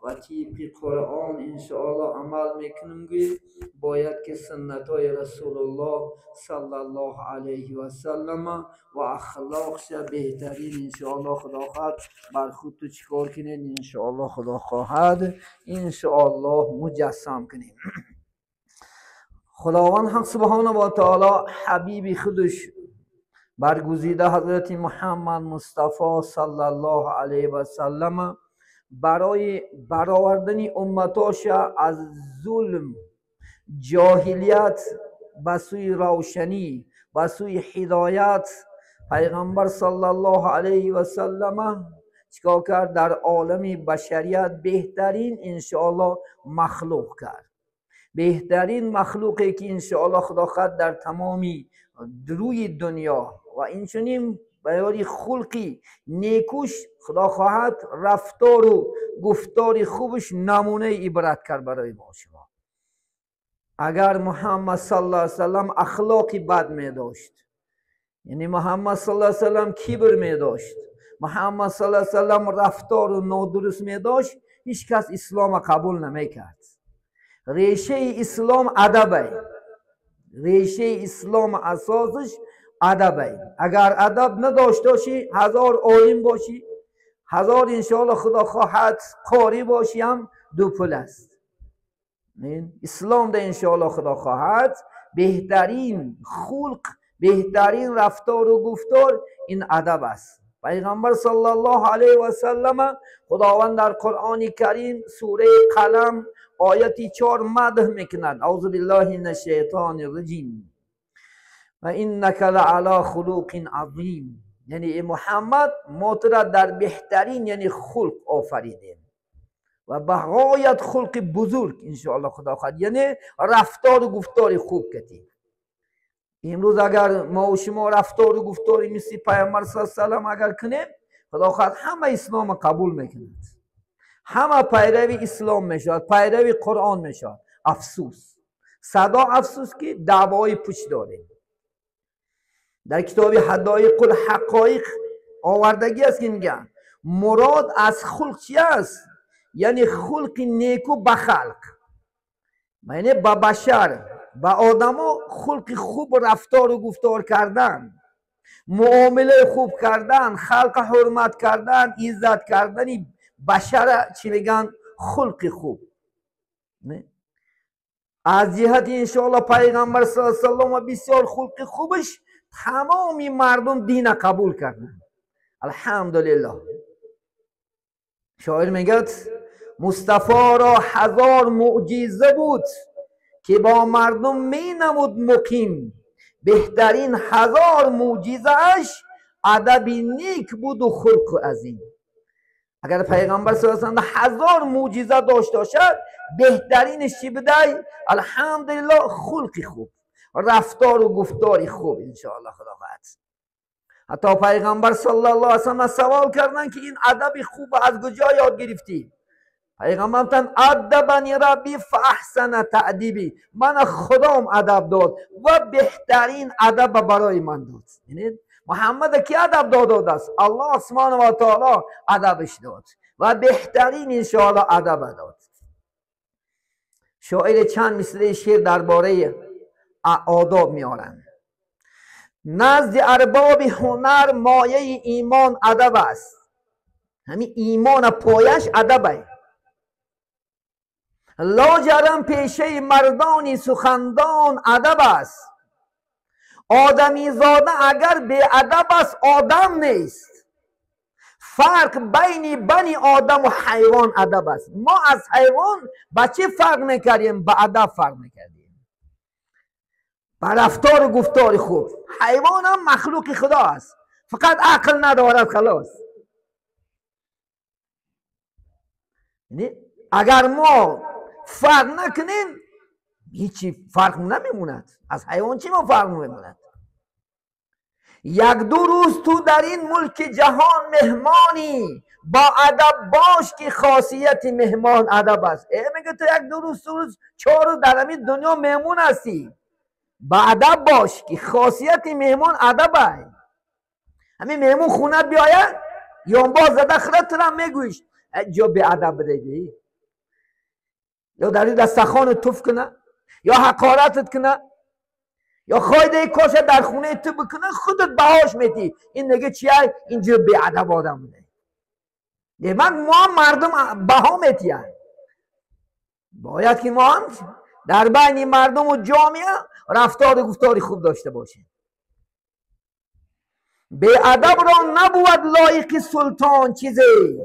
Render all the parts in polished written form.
و طبق قرآن انشاءالله عمل میکنیم که باید که سنت های رسول الله صلی الله علیه و سلم و اخلاقش بهترین انشاءالله خدا خواهد بر خود تو چیکار کنید انشاءالله خدا خواهد انشاءالله مجسم کنیم. خداوند حق سبحانه و تعالی حبیب خودش برگزیده حضرت محمد مصطفی صلی الله علیه و سلم برای برآوردن امتاش از ظلم جاهلیت به سوی روشنی به سوی هدایت پیغمبر صلی الله علیه و سلم چیکار کرد؟ در عالم بشریت بهترین انشاءالله مخلوق کرد، بهترین مخلوقی که انشاءالله خدا خواهد در تمامی روی دنیا و اینچنین برای خلقی نیکوش خدا خواهد رفتار و گفتار خوبش نمونه عبرت کرد برای ما شما. اگر محمد صلی الله علیه وسلم اخلاقی بد می داشت، یعنی محمد صلی الله علیه وسلم کبر می داشت، محمد صلی الله علیه وسلم رفتار و نادرست می داشت، هیچ کس اسلام قبول نمی کرد. ریشه اسلام ادبه، ریشه اسلام اساسش ادبه. اگر ادب نداشته باشی، هزار عالم باشی، هزار انشاءالله خدا خواهد قاری باشی هم دو پل است. اسلام ده انشاءالله خدا خواهد بهترین خلق، بهترین رفتار و گفتار این ادب است. پیغمبر صلی الله علیه و سلم خداوند در قرآن کریم سوره قلم آیت 4 مدح میکند. اعوذ بالله من الشیطان الرجیم و انک لعلی خلق عظیم، یعنی ای محمد ما تو را در بهترین یعنی خلق آفریدیم و به غایت خلق بزرگ انشاءالله خدا خواهد، یعنی رفتار و گفتار خوب کردیم. امروز اگر ما و شما رفتار و گفتاری مثل پیامبر صلی الله علیه و سلم اگر کنیم، خدا خواهد همه اسلام قبول میکند، همه پیروی اسلام میشود، پیروی قرآن میشود. افسوس، صدا افسوس که دعوای پوچ داریم. در کتاب حدایق الحقایق آوردگی است که میگن مراد از خلق چی است؟ یعنی خلق نیکو به خلق، یعنی به بشر، به آدمو خلق خوب رفتار و گفتار کردن، معامله خوب کردن، خلق حرمت کردن، عزت کردن بشر چی میگن؟ خلق خوب. نه؟ از جهت انشاءالله پیغمبر صلی الله علیه و سلم بسیار خلق خوبش تمامی مردم دین قبول کردن، الحمدلله. شاعر میگه مصطفی را هزار معجزه بود که با مردم می نمود مقیم، بهترین هزار معجزه اش ادب نیک بود و خلق عظیم. اگر پیغمبر صلی الله علیه و سلم هزار معجزه داشته باشد، بهترینش چی بوده؟ الحمدلله خلق خوب، رفتار و گفتار خوب انشاءالله خدا خواهد. حتی پیغمبر صلی الله علیه و سلم سوال کردن که این ادب خوب از کجا یاد گرفتی؟ پیغمبر گفتن ادبنی ربی فاحسن تأدیبی، من خدام ادب داد و بهترین ادب برای من داد. یعنی محمد کی ادب داد است؟ الله سبحانه و تعالی ادبش داد و بهترین انشاءالله ادب داد. شاعر چند مصرع شعر درباره آداب میارن. نزد ارباب هنر مایه ایمان ادب است. همین ایمان پایش ادبه. لاجرم پیشه مردانی سخندان ادب است. آدمی زاده اگر بی ادب است آدم نیست. فرق بین بنی آدم و حیوان ادب است. ما از حیوان با چه فرق میکردیم؟ با ادب فرق میکردیم، با رفتار و گفتار خوب. حیوان هم مخلوق خدا است، فقط عقل ندارد خلاص. یعنی اگر ما فرق نکنیم هیچی فرق نمیموند، از حیوان چی ما فرق نمیموند. یک دو روز تو در این ملک جهان مهمانی، با ادب باش که خاصیت مهمان ادب است. میگه تو یک دو روز، 3 روز، 4 روز در این دنیا مهمون هستی، با ادب باش که خاصیت مهمان ادب است. همین مهمون خونه بیاید یا باز زده خودت را میگویش جا به ادب بدهی. یا در دستخوان توف کنه، یا حقارتت کنه، یا خایده کاشه در خونه تو بکنه، خودت بهاش میتی. این نگه چیه؟ اینجور بی ادب آدم بوده. من ما مردم بها میتیم. باید که ما هم در بین مردم و جامعه رفتار و گفتار خوب داشته باشیم. بی ادب را نبود لایق سلطان چیزی،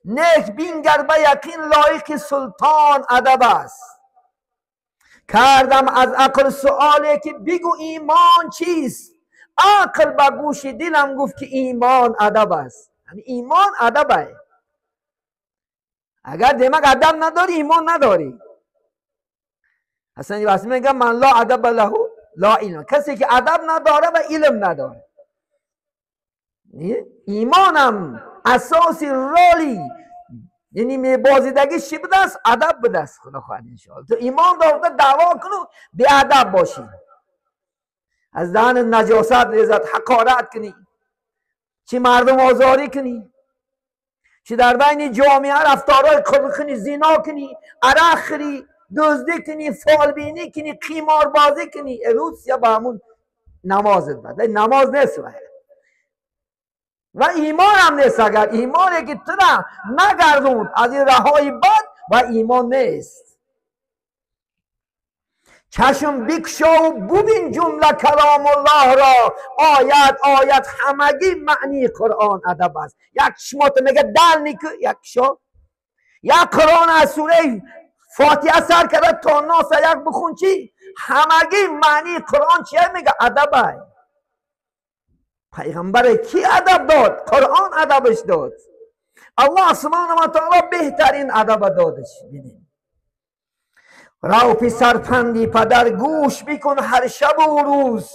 نیک بینگر به یقین لایق سلطان ادب است. کردم از عقل سؤالی که بگو ایمان چیست، عقل به گوش دلم گفت که ایمان ادب است. یعنی ایمان ادب است. اگر دماغ ادب نداری ایمان نداری. اصلا واسه میگم من لا ادب له لا علم، کسی که ادب نداره و علم نداره. ایمانم اساسی رالی یعنی میبازیدگی چی بوده است؟ ادب بوده است. خدا خواهد انشاءالله تو ایمان دارده دعوا کنو بی ادب باشی، از دهن نجاست ریزد، حقارت کنی، چی مردم آزاری کنی، چی در بین جامعه رفتارهای خود کنی، زنا کنی، عرق خوری، دزدی کنی، فالبینی کنی، قیمار بازی کنی. روز یا با همون نمازت بد، نماز نیست و ایمان هم نیست. اگر ایمانی که تو را نگردوند از این رهای بد و ایمان نیست. چشم بکشا و ببین جمله کلام الله را، آیت آیت همگی معنی قرآن ادب است. یک شما تو میگه دل نیکو، یک شا یک قرآن از سوره فاتحه سر کرده تا ناس یک بخون چی؟ همگی معنی قرآن چیه؟ میگه ادب است. پیغمبر کی ادب داد؟ قرآن ادبش داد. الله سبحانه و تعالی بهترین ادب دادش. ببین رو پسر پندی پدر گوش بکن هر شب و روز،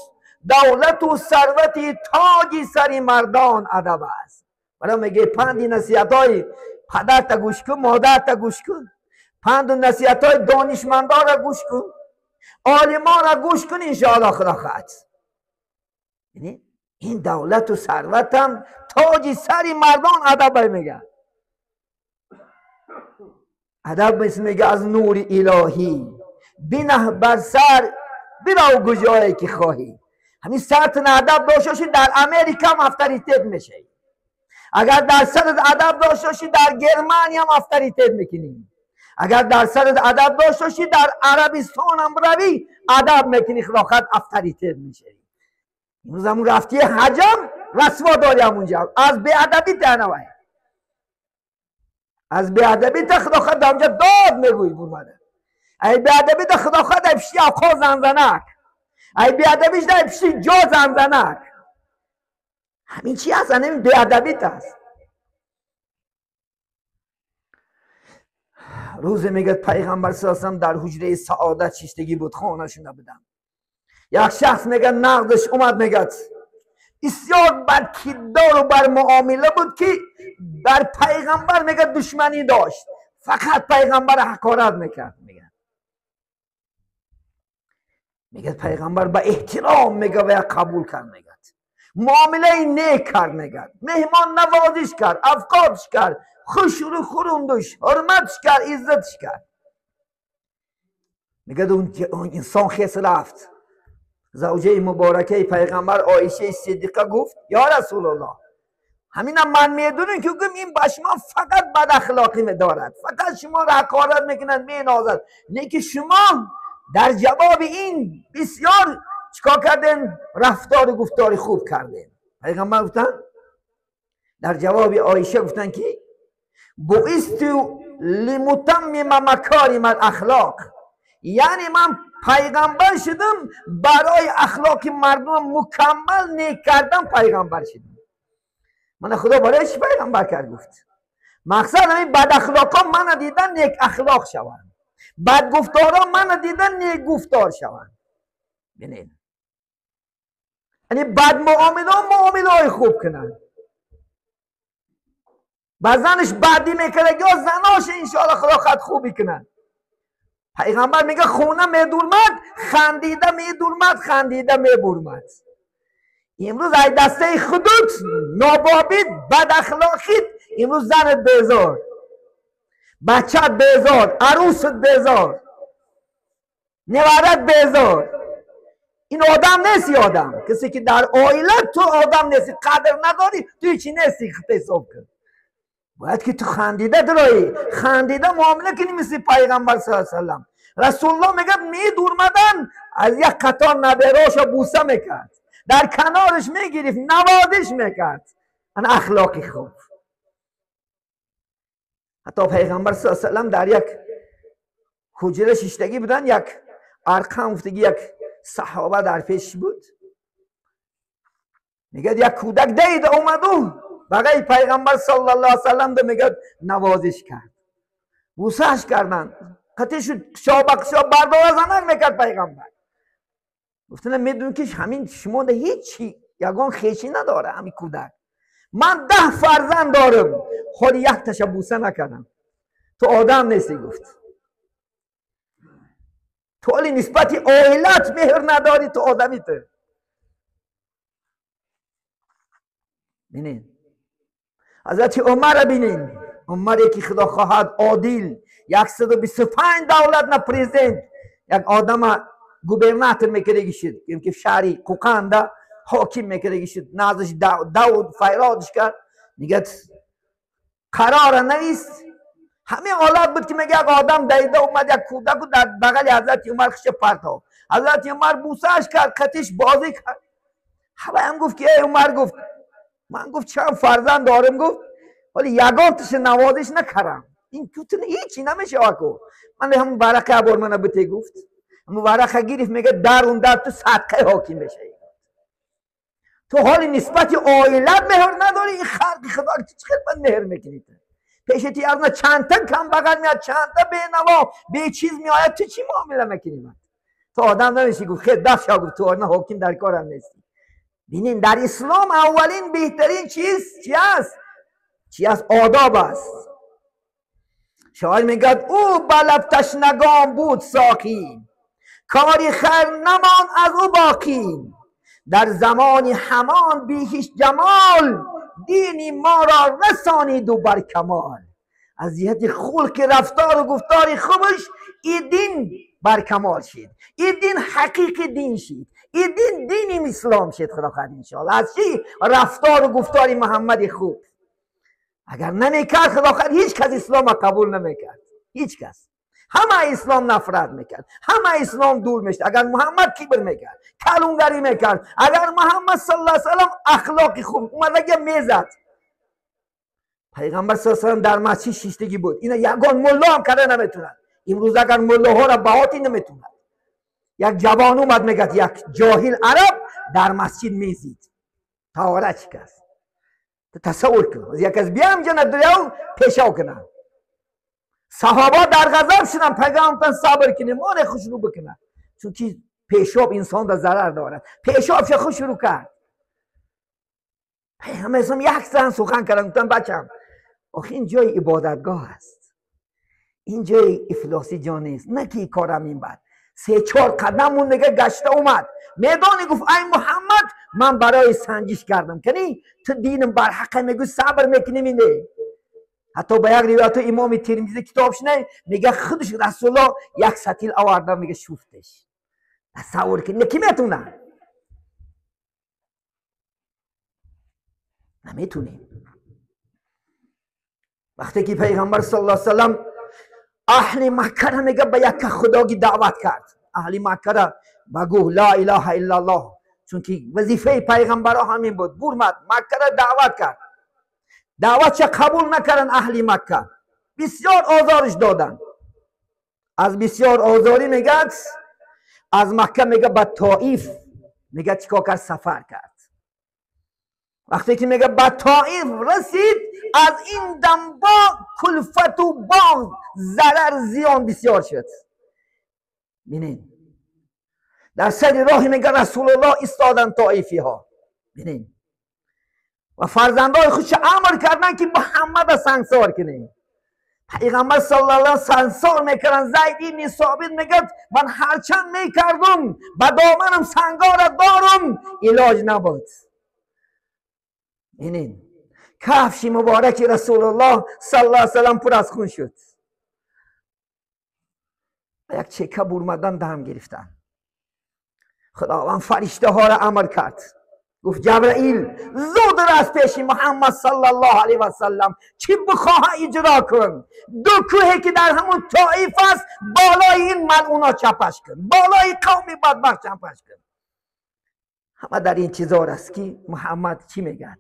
دولت و ثروت تاجی سری مردان ادب است. برای میگه پندی نصیحت های پدر تا گوش کن، مادر تا گوش کن، پند و نصیحت های دانشمندان را گوش کن، عالمان را گوش کن، انشاءالله خدا خواهد. یعنی این دولت و ثروت هم تاج سری مردان ادب میگه. ادب مثل میگه از نور الهی بینه بر سر برو کجایی که خواهی. همین سرت ادب داشته باشی در امریکا هم افتریتت میشه. اگر در سرت ادب داشته باشی در گرمانی هم افتریتت میکنی. اگر در سرت ادب داشته باشی در عربستان هم روی ادب میکنی، خلاخت افتریتت میشه. امروز همون رفتی حجم رسوا داری همونجا از بیادبی تنوه، از بیادبی تا خدا خود در اونجا داد میگویی برمده. ای بیادبی تا خدا خود ای پشتی آقا زنزنک، ای بیادبیش در پشتی جا زنزنک. همین چی هست؟ همین بیادبی هست. روز میگه پیغمبر صلی الله علیه و در حجره سعادت شیشتگی بود، خانه‌شون نبودن. یک شخص میگه نقدش اومد، میگه بسیار بدکردار و بر معامله بود که بر پیغمبر میگه دشمنی داشت، فقط پیغمبر حقارت میکرد. میگه پیغمبر با احترام میگه و قبول کرد، میگه معامله نیک کرد، میگه مهمان نوازش کرد، افکارش کرد، خوش رو خوروندش، حرمتش کرد، عزتش کرد. میگه اون انسان خیس رفت. زوجه مبارکه پیغمبر عایشه صدیقه گفت یا رسول الله، همینم من میدونم که گفتم این با شما فقط بد اخلاقی میدارد، فقط شما را حقارت میکنند، مینازد، نه که شما در جواب این بسیار چیکار کردن؟ رفتار و گفتار خوب کردن. پیغمبر گفتن در جواب عایشه گفتن که بعثت لمتمم مکارم الاخلاق، یعنی من پیغمبر شدم برای اخلاق مردم مکمل نیک کردن پیغمبر شدم. من خدا برای چی پیغمبر کرد؟ گفت مقصد همین بد اخلاقا من دیدن نیک اخلاق شوند، بد گفتارا من دیدن نیک گفتار شوند. ببینید یعنی بد معامله معامله های خوب کنند. با زنش بدی میکنه یا زناش انشاءالله خدا خد خوبی کنند. پیغمبر میگه خونه میدورمد خندیده میدورمد خندیده میبرمد. امروز ای دسته خودت نابابید بد اخلاقید، امروز زنت بیزار، بچت بیزار، عروست بیزار، نوارت بیزار. این آدم نیستی آدم. کسی که در عائله تو آدم نیستی، قدر نداری، تو هیچی نیستی. خود حساب کن. باید که تو خندیده درایی، خندیده معامله کنی مثل پیغمبر صلی الله علیه و سلم. رسول الله میگه میدورمدن از یک قطار نبراش بوسه میکرد، در کنارش میگرفت، نوازش میکرد. این اخلاقی خوب. حتی پیغمبر صلی الله علیه و سلم در یک حجره شیشتگی بودن، یک ارقم گفتگی یک صحابه در پیش بود. میگه یک کودک دید اومد و بغیر پیغمبر صلی الله علیه و سلم میگه نوازش کرد، بوسهش کردن، قطعش شابق شاب بردار زنک میکرد پیغمبر. گفتن میدون که همین شما ده هیچی یگان خیشی نداره همین کودک. من 10 فرزند دارم، خود یک تاش بوسه نکردم. تو آدم نیستی. گفت تو علی نسبت عائلت مهر نداری، تو آدمی تو. ببینین حضرت عمر، ببینین عمر که خدا خواهد عادل، 125 دولت نه پرزیدنت، یک آدم گوبرناتور میکردگی شد، که شهری قوقنده حاکم میکردگی شد، نازش داود فیرادش کرد. میگه قرار نیست. همه حالت بود که میگه یک آدم دیده اومد یک کودک و در بغل حضرت عمر خش پرتاب. حضرت عمر بوسهش کرد، قطش بازی کرد. همه هم گفت که ای عمر، گفت من گفت چند فرزند دارم، گفت ولی یگان تش نوازش نکردم. این توتن هیچی نمیشه آکو. من هم ورقه بار منو بته. گفت هم ورقه گرفت، میگه در اون در تو صدقه حاکم بشه. تو حال نسبت عائلت مهر نداری، این خلق خدا تو چقدر من مهر میکنی؟ پیش تی از چند تا کم بغل میاد، چند تا به نوا به چیز میآید، تو چی معامله میکنی؟ من تو آدم نمیشی. گفت خیر دست شو. گفت تو نه حاکم در کارم نیستی. ببینین در اسلام اولین بهترین چیز چی است؟ چی است؟ آداب است. شاعر میگه او بلب تشنگان بود ساقی، کاری خیر نمان از او باقی. در زمان همان بی هیچ جمال، دینی ما را رسانید و بر کمال. از جهت خلق رفتار و گفتار خوبش این دین بر کمال شد، این دین حقیقی دین شد، این دین دین اسلام شد. خدا خواهد انشاءالله. از چی؟ رفتار و گفتار محمد خوب. اگر نمیکرد خدا خواهد هیچ کس اسلام قبول نمیکرد، هیچ کس. همه اسلام نفرت میکرد، همه اسلام دور میشد. اگر محمد کبر میکرد، کلونگری میکرد، اگر محمد صلی الله علیه و سلم اخلاق خوب اومد میزد. پیغمبر صلی الله علیه و سلم در مسجد شیشتگی بود. اینا یگان ملا هم کرده نمیتونن. امروز اگر ملاها را بهاتی نمیتونن. یک جوان اومد میگه یک جاهل عرب در مسجد میزید. طهارت شکست. تصور کن یک از بیام جنت دریاو پیشاو کنن. صحابه در غضب شدن، پیغمبر صبر کنه، مان خوشرو بکنه، چون که پیشاب انسان را ضرر دارد. پیشابش خوشرو کرد. پیغمبر اسلام یک زن سخن کردن، گفتن بچم آخه این جای عبادتگاه است، این جای افلاسی جا نیست، نه که کارم این بد. 3-4 قدم اون دیگه گشته اومد میدانی، گفت ای محمد من برای سنجش کردم کنی تو دینم بر حق، میگو صبر میکنی اینه. حتی به یک روایت امام ترمذی کتابش نه میگه خودش رسول الله یک سطیل آورده، میگه شوفتش. تصور کن کی میتونه؟ نمیتونیم. وقتی که پیغمبر صلی الله علیه و سلم اهل مکه را میگه به یک خداگی دعوت کرد، اهل مکه را بگو لا اله الا الله، چون که وظیفه پیغمبر همین بود. برمد مکه را دعوت کرد، دعوتش قبول نکردن اهل مکه، بسیار آزارش دادن. از بسیار آزاری میگه از مکه میگه به طائف میگه چیکار کرد؟ سفر کرد. وقتی که میگه به طائف رسید، از این دم با کلفت و باغ ضرر زیان بسیار شد. ببینین در سر راه میگه رسول الله ایستادن طائفی ها، ببینین و فرزندای خودش امر کردن که محمد سنگسار کنیم. پیغمبر صلی الله علیه و سنگسار میکردن. زید ابن ثابت میگه من هرچند میکردم به دامنم سنگار دارم، علاج نبود. ببینین کفش مبارک رسول الله صلی الله علیه و سلم پر از خون شد. یک چکه برمدن دم گرفتن. خداوند فرشته ها را امر کرد، گفت جبرائیل زود از پیش محمد صلی الله علیه و سلم چی بخواه اجرا کن. دو کوهی که در همون طائف است بالای این ملعونا چپش کن، بالای قوم بدبخت چپش کن. همه در این چیزار است که محمد چی میگد؟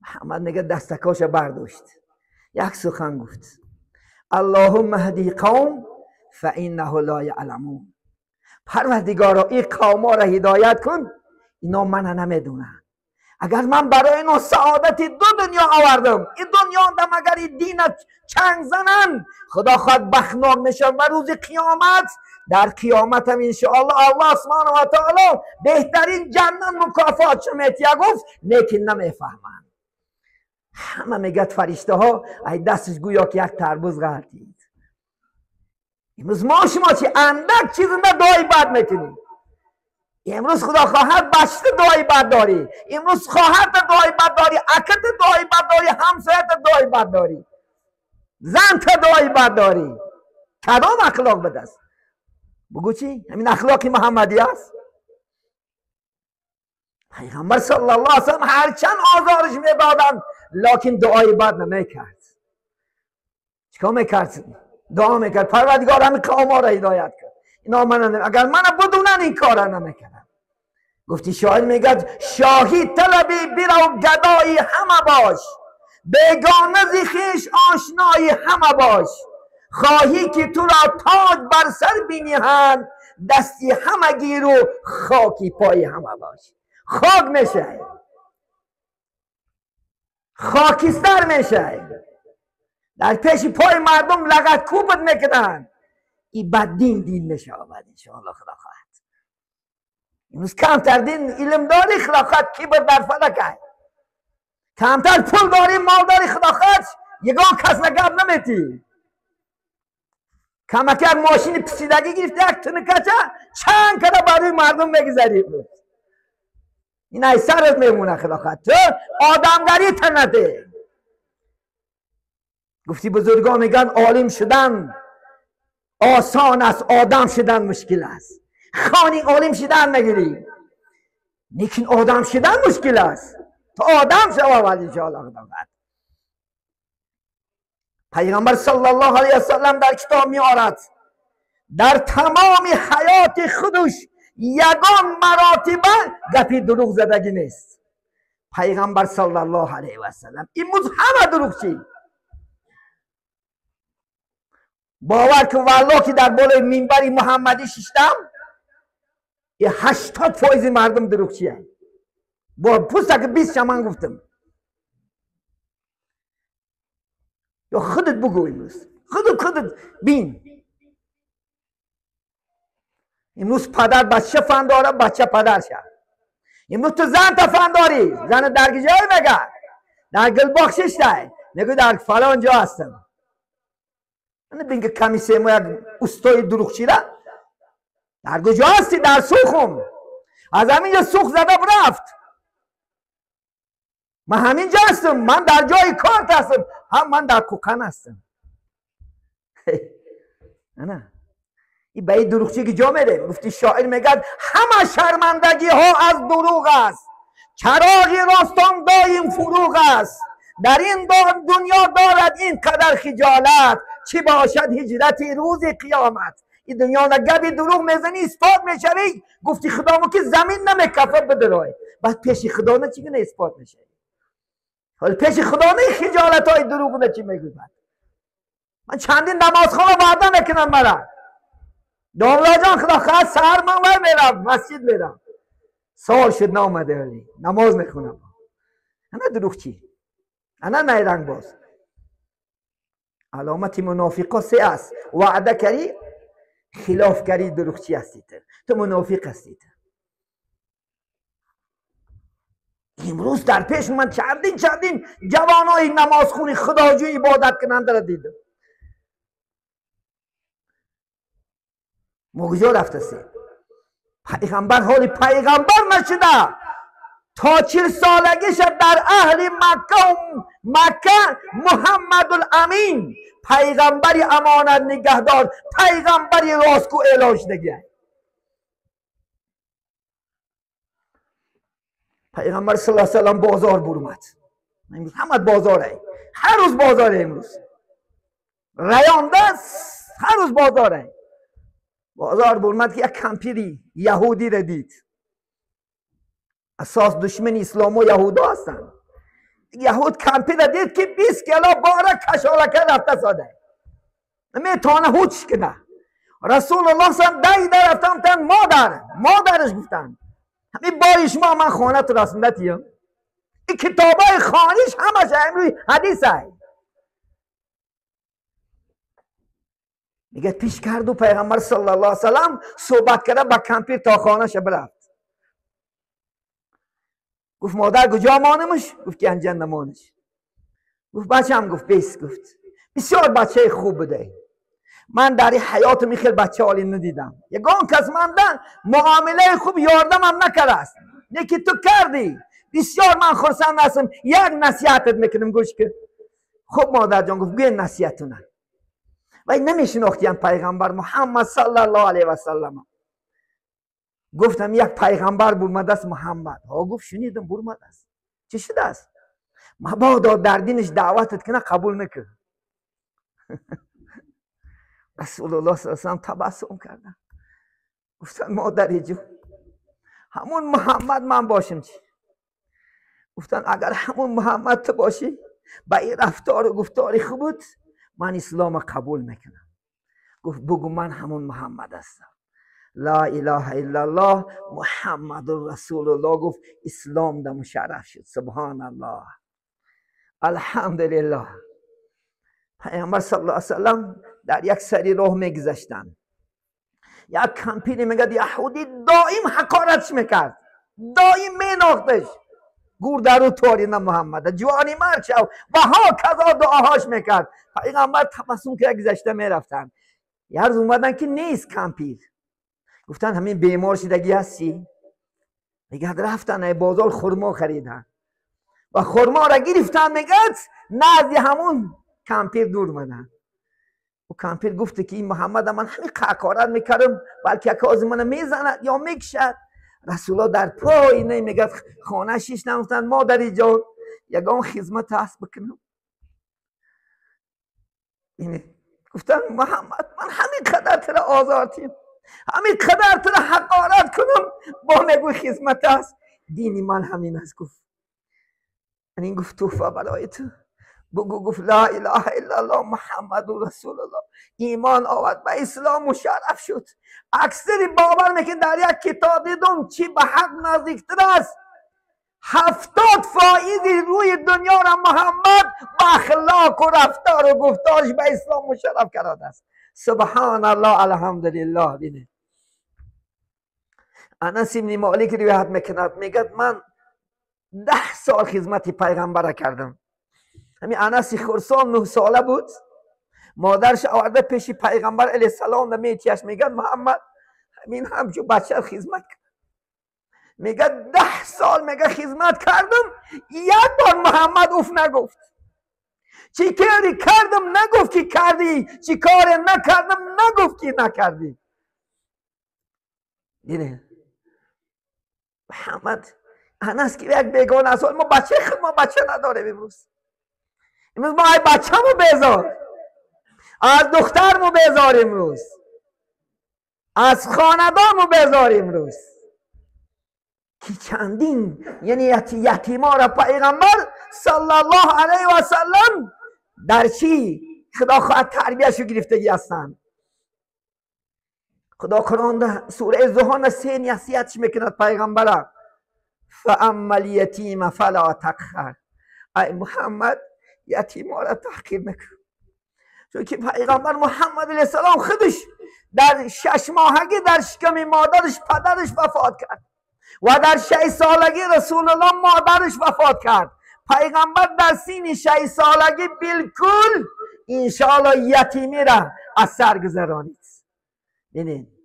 محمد میگه دستکاش برداشت، یک سخن گفت: اللهم اهدی قوم فانه لا یعلمون. پروردگارا این قوم را هدایت کن، اینا من نمیدونن. اگر من برای اینا سعادت دو دنیا آوردم، این دنیا دم اگر این دین چنگ زنن خدا خواهد بخناک میشن و روز قیامت، در قیامت هم انشاءالله الله سبحانه و تعالی بهترین جنت مکافات شمیتیه. گفت لیکن نمیفهمن. همه میگه فرشته ها ای دستش گویا که یک تربوز غلطید. امروز ما شما چی اندک چیز نه دعای بد میکنیم. امروز خدا خواهد بچه دعای بد داری، امروز خواهد دعای بد داری، اکت دعای بد داری، همسایت دعای بد داری، زن تا دعای بد داری. کدام اخلاق بد است؟ بگو چی؟ همین اخلاق محمدی است؟ پیغمبر صلی الله علیه و سلم هرچند آزارش میدادن لکن دعای بد نمیکرد. چیکار میکرد؟ دعا میکرد پروردگار همین قوم را هدایت کرد. اینا من اگر من بدونن این کار را نمیکردم. گفتی شاعر میگه شاهی طلبی برو گدایی همه باش، بیگانه ز خویش آشنایی همه باش. خواهی که تو را تاج بر سر بنهند، دستی همه گیر و خاکی پای همه باش. خاک میشه، خاکستر میشه، در پیش پای مردم لغت کوبت میکنن. این بد دین دین میشه آباد انشاءالله خدا خواهد. امروز کمتر دین علم داری خدا خواهد کبر در فلک، کمتر پول داری مال داری خدا خواهد یگان کس نگب نمیتی. کمک یک ماشین پسیدگی گرفته یک تنکچه چند کده برای مردم میگذری. این ای سرت میمونه خدا خواهد. تو آدمگری تنته. گفتی بزرگا میگن عالم شدن آسان است، آدم شدن مشکل است. خانی عالم شدن نگیری، لیکن آدم شدن مشکل است. تو آدم شو اول انشاءالله خدا خواهد. پیغمبر صلی الله علیه وسلم در کتاب میآرد در تمام حیات خودش یگان مراتبه گپی دروغ زدگی نیست. پیغمبر صلی الله علیه وسلم امروز همه دروغ چی؟ باور کن والله که در بالای منبر محمدی ششتم 80% مردم دروغ چیه. با پوست که 20 من گفتم. یا خودت بگو امروز، خودت بین. امروز پدر بچه فن داره، بچه پدر شد. امروز تو زن تا فن داری، زن در جای مگه در گلباخ ششته نگو در فلان جا هستم. من بین که کمی سه یک استای دروغچی را در کجا هستی؟ در سوخم. از همینجا سوخ زده رفت. من همینجا هستم، من در جای کار هستم، هم من در کوکن هستم. نه این به این دروغچی که جا میره. گفتی شاعر میگه همه شرمندگی ها از دروغ است، چراغ راستان دایم فروغ است. در این دنیا دارد این قدر خجالت، چی باشد هجرت روز قیامت. این دنیا گبی دروغ میزنی اثبات میشوی. گفتی خدامو که زمین نمیکفه بدرای، بعد پیش خدا نه چی کنه اثبات میشه. حالا پیش خدا نه خجالت های دروغ نه چی میگوی. بعد من چندین نمازخوان وعده میکنم مرا داملا جان خدا خواهد سهر من ور میرم مسجد میرم، سال شد نامده ولی نماز میخونم. انا دروغ چی؟ انا نیرنگ باز. علامت منافقا سه است: وعده کری، خلاف کری، دروغ چی هستی تو منافق هستی. امروز در پیش من چندین جوانای نمازخونی خداجوی عبادت کننده را دیدم. ما کجا رفته سی؟ پیغمبر حالی پیغمبر نشده تا 40 سالگیش در اهل مکه و مکه محمد الامین پیغمبری امانت نگهدار، پیغمبری راستگو اعلان شده. پیغمبر صلی الله علیه و سلم بازار برآمد. امروز همه بازاره، هر روز بازاره. امروز ریانده هر روز بازاره. بازار برآمد که یک کمپیری یهودی را دید. اساس دشمن اسلام و یهودا هستند. یهود کمپیر را دید که 20 کیلو بار کشالکه رفته ساده میتونه هوچ کنه. رسول الله صلی الله علیه و سلم رفتن تن مادرش گفتن همین باری شما من خانه تو رسونده تیم. این کتابای خانیش همش امروز حدیث های. میگه پیش کرد و پیغمبر صلی الله علیه و سلم صحبت کرده با کمپیر تا خانهش برفت. گفت مادر کجا مانمش؟ گفت که انجا نمانش. گفت بچه هم گفت بیس. گفت بسیار بچه خوب بوده، من در حیات میخیل بچه عالی ندیدم، یگان کس من معامله خوب یاردم هم نکرده است، نه که تو کردی، بسیار من خرسند هستم، یک نصیحتت میکنم گوش کن. خب مادر جان گفت گوی نصیحتونه. و نمیشناختیم پیغمبر محمد صلی الله علیه و سلم. گفتم یک پیغمبر برمده است محمد. ها گفت شنیدم برمده است. چه شده است؟ مبادا در دینش دعوتت کنه قبول نکرد. رسول الله صلی الله علیه و سلم تبسم کردن. گفتن مادری جون همون محمد من باشم چی؟ گفتن اگر همون محمد تو باشی با این رفتار و گفتار خوب بود من اسلام قبول میکنم. گفت بگو من همون محمد هستم. لا اله الا الله محمد رسول الله. گفت اسلام در مشرف شد. سبحان الله، الحمدلله. پیامبر صلی الله علیه و سلم در یک سری راه میگذشتن. یک کمپینی میگه یهودی دائم حقارتش میکرد، دائم میناختش. گور در تاری محمد جوانی مرد شو و ها کذا دعاهاش میکرد. پیغمبر تبسم که گذشته میرفتن. یه روز اومدن که نیست کمپیر. گفتن همین بیمار شدگی هستی؟ میگه رفتن بازار خرما خریدن و خرما را گرفتن. میگه نزد همون کمپیر دور اومدن. و کمپیر گفته که این محمد من همین حقارت میکردم، بلکه یک از منو میزند یا میکشد. رسول الله در پای نمیگه خانه شیش نگفتن مادری جان یگان خدمت هست بکنم. اینه گفتن محمد من همین قدر تر آزارتیم، همین قدر تر حقارت کنم با میگوی خدمت هست، دینی من همین است. گفت این گفت توفه برای تو. بگو گفت لا اله الا الله محمد رسول الله. ایمان آورد به اسلام مشرف شد. اکثری باور میکن در یک کتاب دیدم چی به حق نزدیکتر است. 70% روی دنیا را محمد با اخلاق و رفتار و گفتارش به اسلام مشرف کرده است. سبحان الله، الحمدلله. بینه انس بن مالک روایت میکند، میگه من 10 سال خدمت پیغمبر کردم. همین انس خرسان 9 ساله بود، مادرش آورده پیش پیغمبر علیه السلام میتیش. میگه محمد همین همچون بچه خدمت کرد. میگه 10 سال میگه خدمت کردم، یک بار محمد اوف نگفت. چی کاری کردم نگفت که کردی، چی کار نکردم نگفت که نکردی. دیدی محمد انس که یک بیگانه است. ما بچه خود ما بچه نداریم امروز. امروز ما ای بچه‌مو بیزار، از دخترمو بیزار، امروز از خاندانمو بیزار. امروز که چندین یعنی یتیما را پیغمبر صلی الله علیه و سلم در چی خدا خواهد تربیهشو گرفتگی هستند. خدا قرآن ده سوره زهان 3 نصیحتش میکند پیغمبر. فاما الیتیم فلا تقهر. ای محمد یتیما را تحقیر نکن. چون که پیغمبر محمد علیه السلام خودش در 6 ماهگی در شکم مادرش پدرش وفات کرد و در 6 سالگی رسول الله مادرش وفات کرد. پیغمبر در سین 6 سالگی بالکل انشاءالله یتیمی را از سر گذرانید. ببینید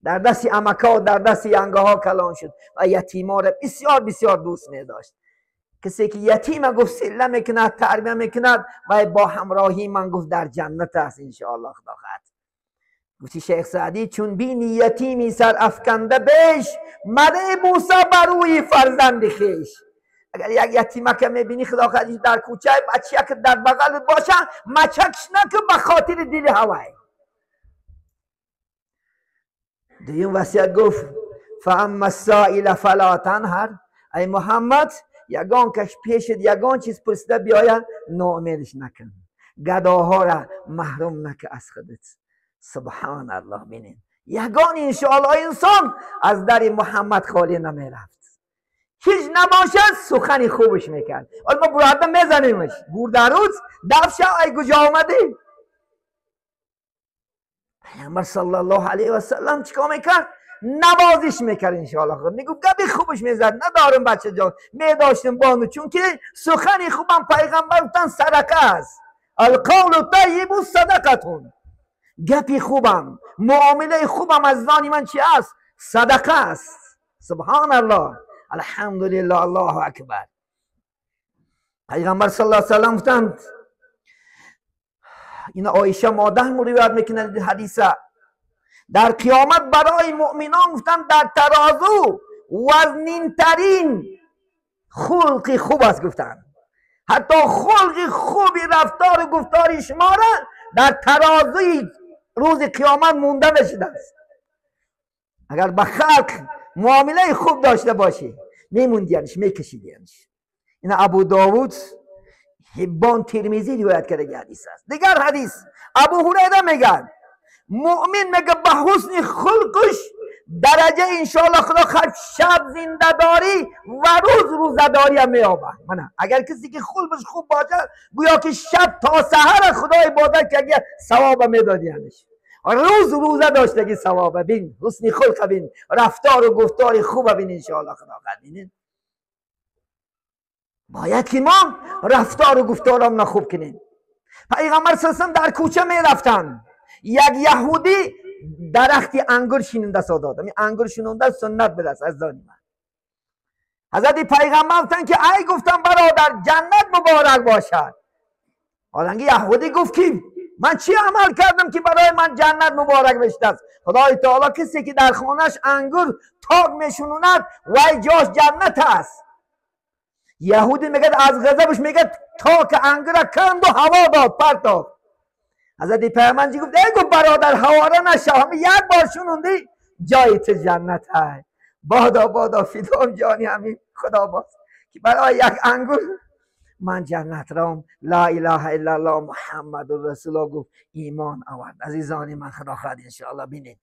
در دست عمکا و در دست ینگه ها کلان شد و یتیما را بسیار بسیار دوست می داشت. کسی که یتیم گفت سله میکند، تربیه میکند و با همراهی من گفت در جنت است انشاءالله خدا خواهد. گفتی شیخ سعدی چون بینی یتیمی سر افکنده بش، مده بوسه بر روی فرزند خویش. اگر یک یتیمه که میبینی خدا خواهد در کوچه، بچه که در بغل باشه مچکش نکن به خاطر دل هوای. دویم وصیت گفت فاما السائل فلا تنهر، ای محمد یگان کش پیشت یگان چیز پرسیده بیاید ناامیدش نکن، گداها را محروم نکن از خودت. سبحان الله. بینین یگان انشاءالله انسان از در محمد خالی نمیرفت، هیچ نباشد سخنی خوبش میکرد. حالا ما براده میزنیمش گوردروز دفشه ای کجا آمدی؟ پیامبر صلی الله علیه و سلم چیکار میکرد؟ نوازش میکرد انشاءالله. میگفت گپی خوبش میزد، ندارم بچه جان، میداشتم بانو، چون که سخنی خوبم پیغمبر گفتن صدقه است، القول طیب صدقتون. گپی خوبم، معامله خوبم از زانی من چی است؟ صدقه است. سبحان الله، الحمدلله، الله اکبر. پیغمبر صلی الله علیه و سلم گفتند، این عایشه مادر روایت میکنه حدیثه، در قیامت برای مؤمنان گفتند در ترازو وزنین ترین خلق خوب است گفتند. حتی خلق خوبی رفتار و گفتار شما را در ترازوی روز قیامت مونده نشده است. اگر به خلق معامله خوب داشته باشی میموندیانش، میکشیدیانش. این ابو داود، حبان، ترمذی روایت کرده حدیث است. دیگر حدیث ابو هریره میگن مؤمن میگه به حسن خلقش درجه انشاءالله خدا خواهد شب زنده داری و روز روزه داری هم میابه. اگر کسی که خلقش خوب باشه گویا که شب تا سحر خدا عبادت که ثواب میدادیانش، روز روزه داشتگی ثواب. بین حسن خلق، بین رفتار و گفتار خوب، بین انشاءالله خدا خواهد. بینید باید که ما رفتار و گفتارم خوب کنیم. پیغمبر صلی الله علیه و در کوچه میرفتن، یک یهودی درختی انگور شینونده ساداد، این انگور شینونده سنت بده است از دانی من. حضرت پیغمبر گفتن که ای گفتم برادر جنت مبارک باشد. حالانکه یهودی گفت که من چی عمل کردم که برای من جنت مبارک بشته است؟ خدای تعالی کسی که در خانهش انگور تاک میشونوند وای جاش جنت است. یهودی میگه از غضبش میگه تاک انگور کند و هوا داد پرتاب. حضرت پیغمبر گفت ای گفت برادر هواره نشو، همه یک بار شنوندی جای تو جنت های. بادا بادا فدام جانی همین خدا باز که برای یک انگور من جنت رام. لا اله الا الله محمد رسول الله گفت ایمان آورد. عزیزان من خدا خواهد انشاءالله. بینید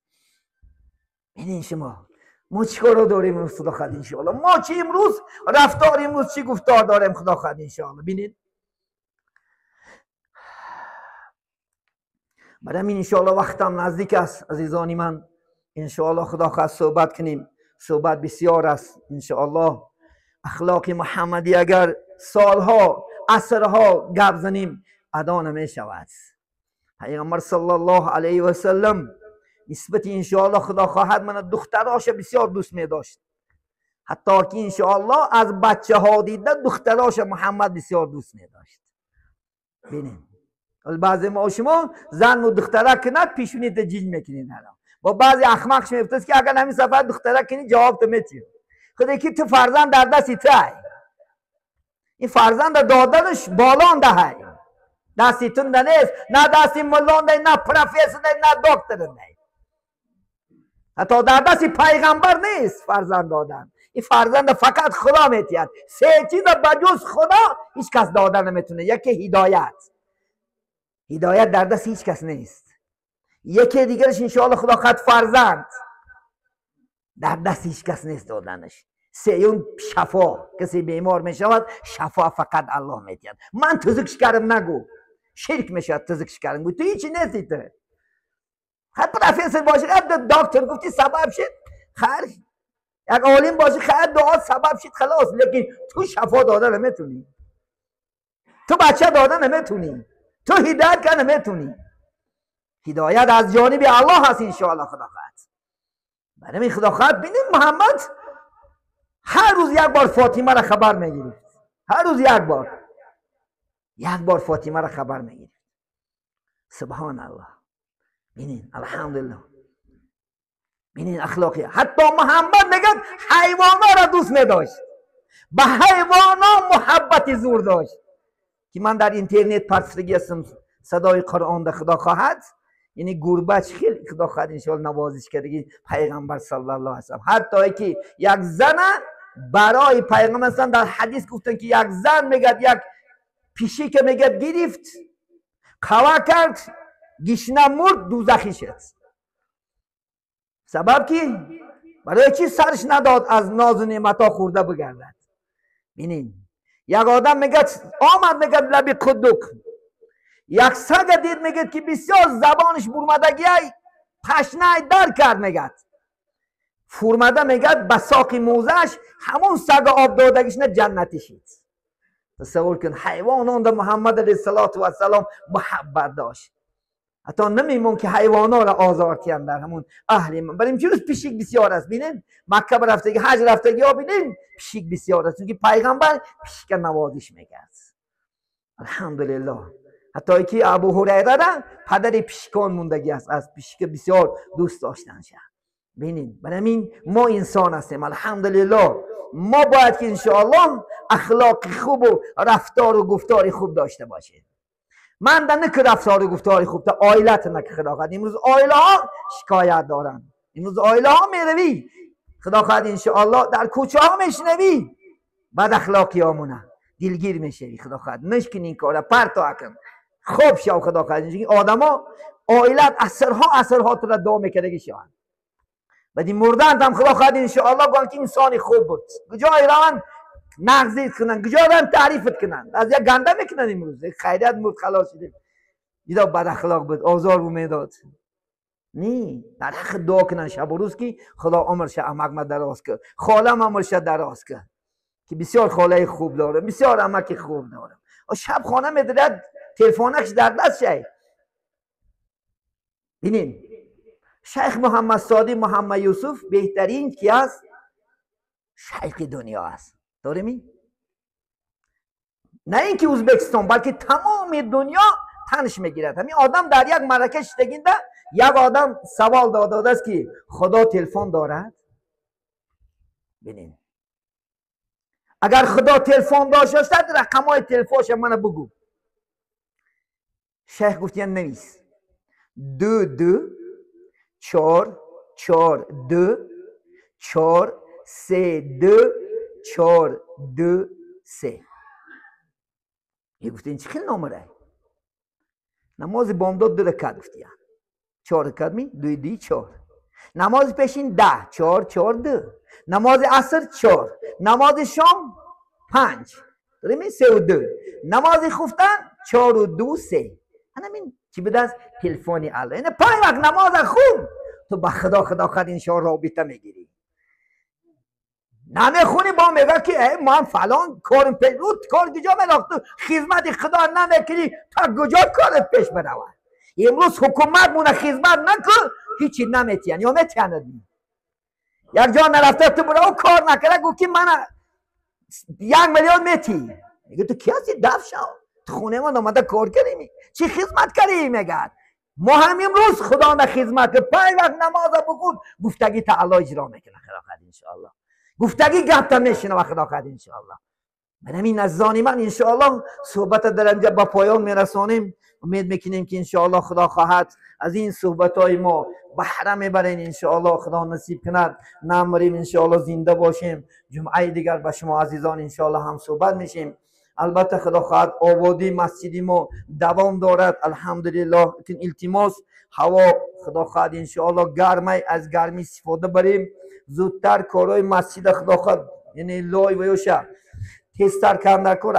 بینید شما ما چیکار رو داریم امروز خدا خواهد انشاءالله، ما چی امروز رفتار، امروز چی گفتار داریم خدا خواهد انشاءالله. بینید برای همین انشاءالله وقتم نزدیک است عزیزان من، انشاءالله خدا خواهد صحبت کنیم، صحبت بسیار است انشاءالله. اخلاق محمدی اگر سالها عصرها گپ زنیم ادا نمی شود. پیغمبر صلی الله علیه و سلم نسبت انشاءالله خدا خواهد من دختراش بسیار دوست می داشت، حتی که انشاءالله از بچه ها دیده دختراش محمد بسیار دوست می داشت. ببینید بعضی ما شما زن و دختره کند پیشونی تجیج میکنین، با بعضی احمقش میفتاد که اگر همین سفر دختره کنی جواب تو میتیم. خدا که تو فرزند در دستی تو، این فرزند دادنش بالان ده دستی تو نیست، نه دستی ملان ده، نه پروفسور ده، نه دکتر ده، حتی در دستی پیغمبر نیست فرزند دادن. این فرزند فقط خدا میتید. سه چیز بجز خدا هیچ کس دادن نمیتونه. یکی هدایت، هدایت در دست هیچ کس نیست. یکی دیگرش انشاءالله خدا خواهد فرزند در دست هیچ کس نیست دادنش. سیوم شفا، کسی بیمار می شود شفا فقط الله میدهد. من تزکش کردم نگو، شرک میشود تزکش کردم، گو تو هیچی نیستی تو. خیر پروفسور باشی، خیر دکتر گفتی سبب شد، خیر یک عالم باشی، خیر دعا سبب شد خلاص، لیکن تو شفا داده نمیتونی، تو بچه داده نمیتونی، تو هدایت که نمیتونی. هدایت از جانب الله هست انشاءالله خدا خواهد. برای خدا خواهد بینیم محمد هر روز یک بار فاطمه را خبر میگیرید. هر روز یک بار، یک بار فاطمه را خبر میگیرید. سبحان الله. بینین الحمدلله. بینین اخلاقی. حتی محمد میگه حیوانا را دوست میداشت، به حیوانا محبت زور داشت که من در اینترنت پرستگی هستم صدای قرآن در خدا خواهد، یعنی گربه خیلی خدا خواهد انشاءالله نوازش کرده پیغمبر صلی الله علیه وسلم. حتی که یک زن برای پیغمبر صلی در حدیث گفتن که یک زن میگه یک پیشی که میگه گرفت قوا کرد گشنه مرد دوزخی شد. سبب که برای چی سرش نداد از ناز و نعمتها خورده بگردد. بینین یک آدم میگه آمد میگه لبی قدوک یک سگ دید میگه که بسیار زبانش برمدگی پشنه در کرد، میگه فرمده میگه به ساق موزش همون سگ آب دادگیش نه جنتی شد. تصور کن حیوانان در محمد علیه السلام محبت داشت. حتی نمیمون که حیوانا را آزار کردن در همون اهل من. برای امروز پیشیک بسیار است. بینین مکه رفتگی حج رفتگی ها بینین پیشیک بسیار است، چون که پیغمبر پیشیک نوازش میکرد. الحمدلله. حتی که ابو هریره را پدر پیشکان موندگی است، از پیشیک بسیار دوست داشتن شد. بینین برای همین ما انسان هستیم الحمدلله. ما باید که انشاءالله اخلاق خوب و رفتار و گفتار خوب داشته باشیم. من در نکه رفتار و گفتار خوب تا عائلت نکه خدا خواهد. امروز عائله ها شکایت دارن، امروز عائله ها میروی خدا خواهد انشاءالله در کوچه ها میشنوی بد اخلاقی هامونه دلگیر میشوی. خدا خواهد نشکن این کاره پرتا کن خوب شو. خدا خواهد آدم ها عائلت اثرها اثرها تو را دعا میکردگی شوند. بعد این مردن هم خدا خواهد انشاءالله گوان که انسان خوب بود. کجا ایران نغزی کنن، کجا ایران تعریفت کنن، از یک گنده میکنن. امروز خیریت مرد خلاص شده دیدا بد اخلاق بود آزار بو میداد. نی در حق دعا کنن شب و روز که خدا عمرش عمک ما دراز کرد، خالم عمرش دراز کرد که بسیار خاله خوب دارم، بسیار عمک خوب دارم. شب خانه میداد تلفنش در دست شی. ببینین شیخ محمد صادق محمد یوسف بهترین کی است؟ شیخ دنیا است. داریم؟ نه اینکه ازبکستان بلکه تمام دنیا تنش میگیرد. همین آدم در یک معرکه شدگینده یک آدم سوال داده است که خدا تلفن دارد؟ ببینین اگر خدا تلفن داشته رقمای تلفنش من بگو. شیخ گفت یعنی نویس 2 2 4 4 2 4 3 2 4 2 3. یه گفت این چه خیلی نامره؟ نماز بامداد 2 رکعت گفتی، 4 رکعت می 2 2 4. نماز پیشین 10 4 4 2. نماز عصر 4. نماز شام 5. داریم 3 و 2. نماز خفتن 4 و 2 3. همین چی بده است؟ تلفنی الله. اینه 5 وقت نماز خوب تو با خدا خدا خود انشاءالله رابطه میگیری. نمیخونی با میگه که من فلان کارم پیش بود، کار کجا ملاخت تو خدمت خدا نمیکنی تا کجا کارت پیش برود. امروز حکومت مونه خدمت نکن هیچی نمیتین یا میتیند. یک جا نرفته تو برو کار نکرده گفت که من 1 میلیون میتی. میگه تو کی هستی؟ دف شو تو خونه من آمده کار کردی چی خدمت کردی؟ میگه ما هم امروز خدا نه خدمت 5 وقت نماز بخون گفتگی تعالی اجرا میکنه خدا خواهد انشاءالله. گفتگی گفت میشنه و خدا خواهد انشاءالله. من همین عزیزان من انشاءالله صحبت در اینجا با پایان میرسانیم. امید میکنیم که انشاءالله خدا خواهد از این صحبت های ما بهره میبرین انشاءالله. خدا نصیب کند نمریم انشاءالله زنده باشیم. جمعه دیگر با شما عزیزان انشاءالله هم صحبت میشیم. البته خدا خواهد آبادی مسجدی ما دوام دارد الحمدلله. التماس هوا خدا خواهد انشاءالله گرمه، از گرمی استفاده بریم زودتر کارهای مسجد خدا خواهد یعنی لای و یوشه تیزتر کردن کار.